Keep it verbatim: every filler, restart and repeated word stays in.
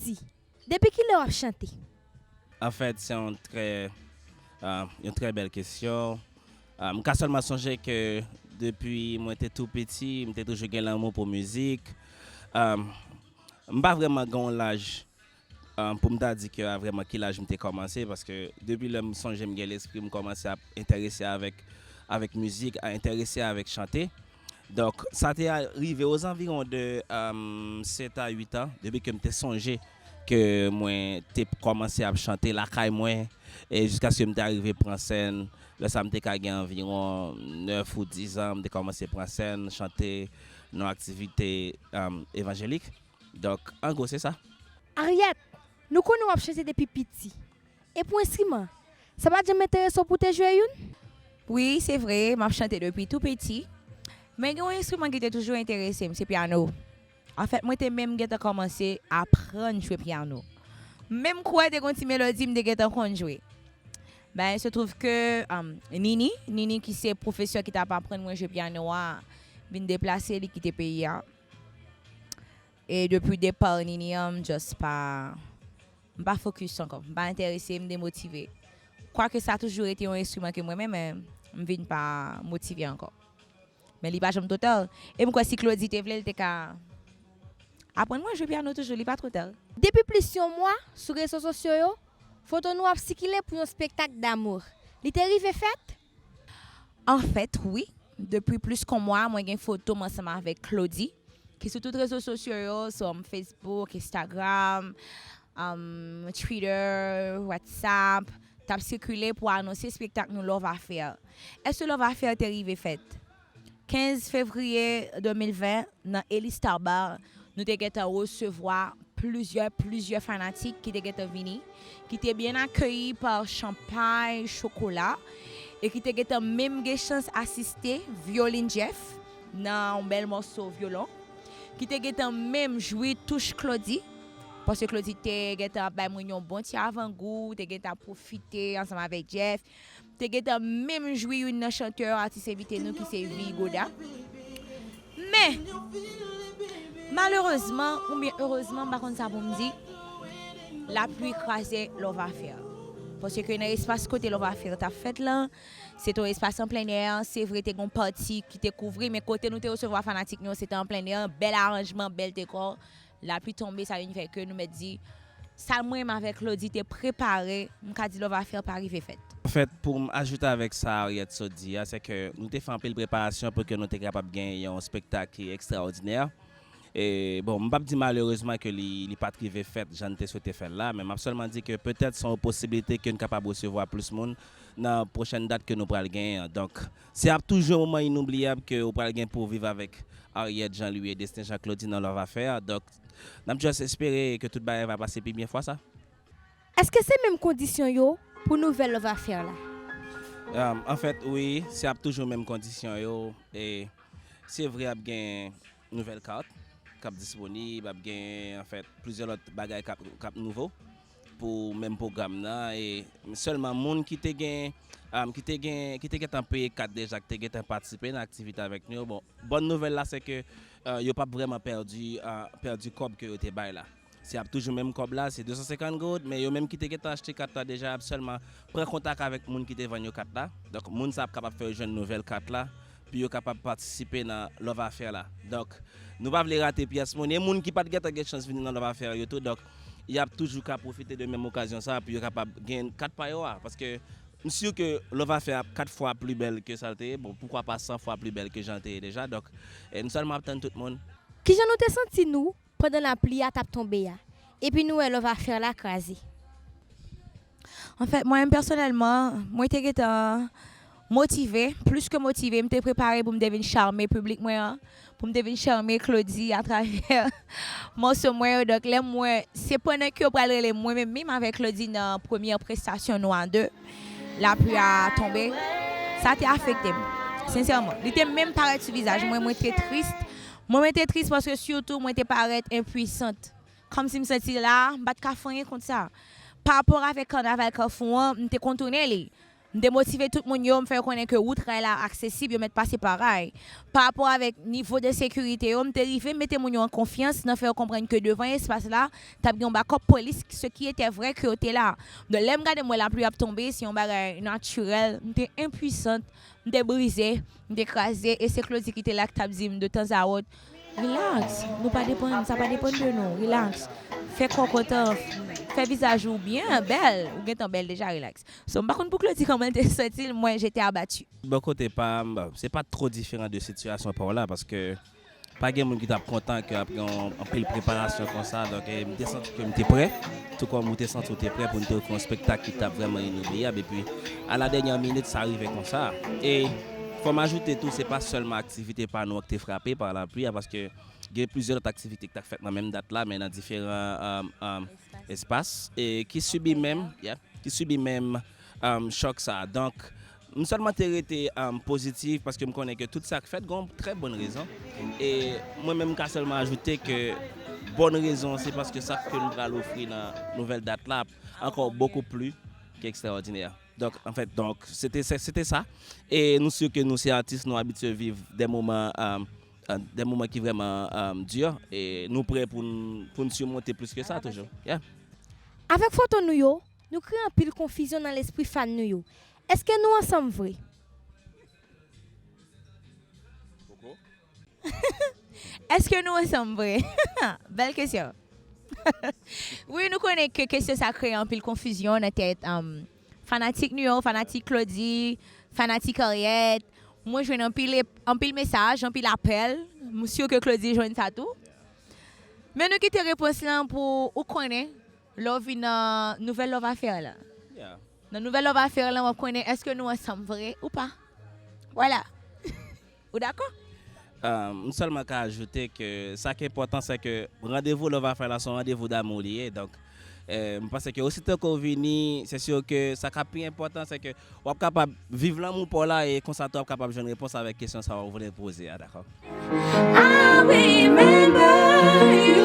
piti, depi kilè w ap chante? Anfèt, se yon trè, ah, yon trè bèl kesyon. Ah, m ka sèlman sonje ke depi mwen te tou piti, m te toujou gen lanmou pou mizik. Ah, m pa vrèman gen yon laj, ah, pou m ta di ke a vrèman ki laj m te kòmanse, paske depi lè m sonje m gen lespri, m kòmanse ap enterese avèk, avèk mizik, a enterese avèk chante. Donk, sa te a- rive ozanviwon de, um, sèt a uit an, depi ke m te sonje ke mwen te kòmanse ap chante lakay mwen, e jiskaske m te arive pran sèn. Lè sa, m te ka gen anviwon nèf ou diz an, m te kòmanse pran sèn, chante nan aktivite, um, evanjelik. Donk, an gwo, se sa. Ariette, nou konnen w ap chante depi piti. E pou enstriman, sa pa t janm enterese w pou w te jwe youn? Wi, se vre, m ap chante depi tou piti. Men gen yon enstriman ki te toujou enterese m, se pyano. Anfèt, mwen te menm gentan kòmanse aprann jwe pyano. Menm kou a te gen yon ti melodi, m te gentan konn jwe. Ben, se twouv ke um, Nini, Nini ki se pwofesè ki t ap aprann mwen jwe pyano a, vin deplase, li kite peyi a. E depi depa Nini an, m just pa, m pa fokis ankò. M pa enterese, m demotive. Kwake sa toujou rete yon enstriman ke mwen menm, men m vin pa motive ankò. Men li pa janm twò ta. E m kwè si Claudy te vle, l te ka aprann mwen jwe pyano toujou, li pa twò ta. Depi plis yon mwa, sou rezo sosyo yo, foto nou ap sikile pou yon spektak damou. Li te rive fèt? Anfèt, wi. Depi plis ke yon mwa, mwen gen foto m ansanm avèk Claudy, ki sou tout rezo sosyo yo, sou um, Facebook, Instagram, um, Twitter, WhatsApp, t ap sikile pou anonse spektak nou Love Affair. Èske Love Affair te rive fèt? Kenz fevriye de mil ven, nan Elie Star Bar, nou te gentan resevwa plizyè, plizyè fanatik ki te gentan vini, ki te byen akeyi pa chanpay, chokola, e ki te gentan menm gen chans asiste Violin Jeff nan yon bèl mòso vyolon, ki te gentan menm jwi touch Claudy, paske Claudy te gentan ap bay moun yon bon ti avangou, te gentan ap pwofite ansanm avèk Jeff, te gentan menm jwi youn nan chantè atis envite nou ki se Vigoda. Men, malerezman oubyen erezman, m pa konn sa pou m di, lapli kraze Love Affair. Paske nan espas kote Love Affair t ap fèt lan, se te yon espas an plen è, se vre te gen yon pati ki te kouvri, men kote nou te resevwa fanatik nou, se te an plen è, bèl aranjman, bèl dekò. Lapli tonbe, sa vin fè ke nou mèt di, sa mwen menm avèk Claudy te prepare, m ka di Love Affair pa rive fèt. Anfèt, pou m ajoute avèk sa Ariette sot di a, se ke nou te fè anpil preparasyon pou ke nou te kapab gen yon spektak ki ekstraòdinè. E, bon, m p ap di malerezman ke li, li pa t rive fèt jan n te swete fè l la, men m ap sèlman di ke petèt se yon posiblite ke n kapab resevwa plis moun nan pwochèn dat ke nou pral genyen an. Donk, se ap toujou yon moman inoubliyab ke ou pral gen pou w viv avèk Ariette Jean Louis e Destin Jean Claudy nan Love Affair. Donk, n ap just espere ke tout bagay va pase pi byen fwa sa. Èske se menm kondisyon yo pou nouvèl Love Affair la? Um, anfèt, wi, se ap toujou menm kondisyon yo. E se vre ap gen nouvèl kat k ap disponib, ap gen, anfèt, plizyè lòt bagay k ap, k ap nouvo pou menm pwogram nan. E sèlman moun ki te gen, um, ki te gen, ki te gentan peye kat deja, ki te gentan patisipe nan aktivite avèk nou yo, bon, bòn nouvèl la, se ke, uh, yo p ap vrèman pèdi, uh, pèdi kòb ke yo te bay la. Se ap toujou menm kòb la, se de san senkant goud, men yo menm ki te gentan achte kat la deja ap sèlman pran kontak avèk moun ki te vann yo kat la. Donk, moun sa ap kapab fè yo jwenn nouvèl kat la, pou yo kapab patisipe nan Love Affair la. Donk, nou pa vle rate pyès moun. E moun ki pa t gentan gen chans vini nan Love Affair yo tou, donk, y ap toujou ka pwofite de menm okazyon sa pou yo kapab gen kat pa yo a. Paske m si ke Love Affair ap kat fwa pli bèl ke sa l te ye. Bon, poukwa pa san fwa pli bèl ke jan l te ye deja. Donk, e nou sèlman ap tann tout moun. Kijan nou te santi nou pandan lapli a t ap tonbe a, epi nou wè Love Affair la kraze? Anfèt, mwen menm pèsonèlman, mwen te gentan motive, plis ke motive, m te prepare pou m te vin chame piblik mwen an, pou m te vin chame Claudy atravè mòso mwen yo. Donk, lè m wè, se pandan ke yo pral rele mwen menm menm avèk Claudy nan premyè prestasyon nou a de, lapli a tonbe, sa te afekte m, sensèman. Li te menm parèt sou vizaj mwen, mwen te tris. Mwen, mwen te tris paske sitou mwen te parèt enpwisant. Kòmsi m santi la, m pa t ka fè anyen kont sa. Parapò avèk kanaval Kafou an, m te kontounen li. M te motive tout moun yo, m fè yo konnen ke wout ray la aksesib, yo mèt pase pa ray. Pa rapò avèk nivo de sekirite yo, m te rive mete moun yo an konfyans nan fè yo konprann ke devan espas la, t ap gen yon bakòp polis, ce qui était vrai ke yo te la. Donk, lè m gade m wè lapli ap tonbe, se yon bagay natirèl, m te enpwisant, m te brize, m te kraze, e se Claudy ki te la k t ap di m de tanzawòt, relax, nou pa depann, sa pa depann de nou, relax. Fè kò kontan, fè vizaj ou byen bèl, ou gentan bèl deja, relax. So, m pa konn pou Claudy kòman l te santi l, mwen, j'étais abattu. Bò kote pa m, se pa twò diferan de sitiyasyon pa w la, paske pa gen moun ki t ap kontan ke ap gen yon anpil preparasyon konsa. Donk, e, m te santi ke m te prè, tou kòm ou te santi w te prè pou n te ofri yon spektak ki t ap vrèman inobliyab. Epi, a la dènyè minit, sa rive konsa. E fò m ajoute tou, se pa sèlman aktivite pa nou an ki te frape pa lapli a, paske gen plizyè lòt aktivite ki t ap fèt nan menm dat la, men nan diferan, um, um, espas, e ki sibi menm, yeah, ki sibi menm, um, chòk sa a. Donk, m sèlman te rete, um, pozitif, paske m konnen ke tout sa k fèt gen yon trè bòn rezon. E mwen menm, m ka sèlman ajoute ke bòn rezon, se paske sa ke nou pral ofri nan nouvèl dat la ankò bokou pli ke ekstraòdinè. Donk, anfèt, donk, se te, se, se te sa. E nou si ke nou se atis, nou abitye viv de moman, um, uh, de moman ki vrèman, um, di. E nou prè pou n, pou n simonte plis ke sa toujou. Yeah. Avèk foto nou yo, nou kreye anpil konfizyon nan lespri fan nou yo. Èske nou ansanm vre? Èske nou ansanm vre? Bèl kesyon. Wi, nou konnen ke kesyon sa kreye anpil konfizyon nan tèt, um, fanatik nou yo, fanatik Claudy, fanatik Henriette. Mwen jwenn anpil, anpil mesaj, anpil apèl. M si ke Claudy jwenn sa tou. Men nou kite repons lan pou ou konnen lè w vin nan nouvèl Love Affair la. Yeah. Nan nouvèl Love Affair la, w ap konnen èske nou ansanm vre ou pa. Vwala. Ou dakò? Ah, m sèlman ka ajoute ke sa ki enpòtan, se ke randevou Love Affair la, se yon randevou damou li ye. Donk, eh, m panse ke osito ke w vini, se si ke sa k ap pi enpòtan, se ke w ap kapab viv lanmou pa w la, e konsa tou w ap kapab jwenn repons avèk kesyon sa w vle poze a, dakò? I remember you.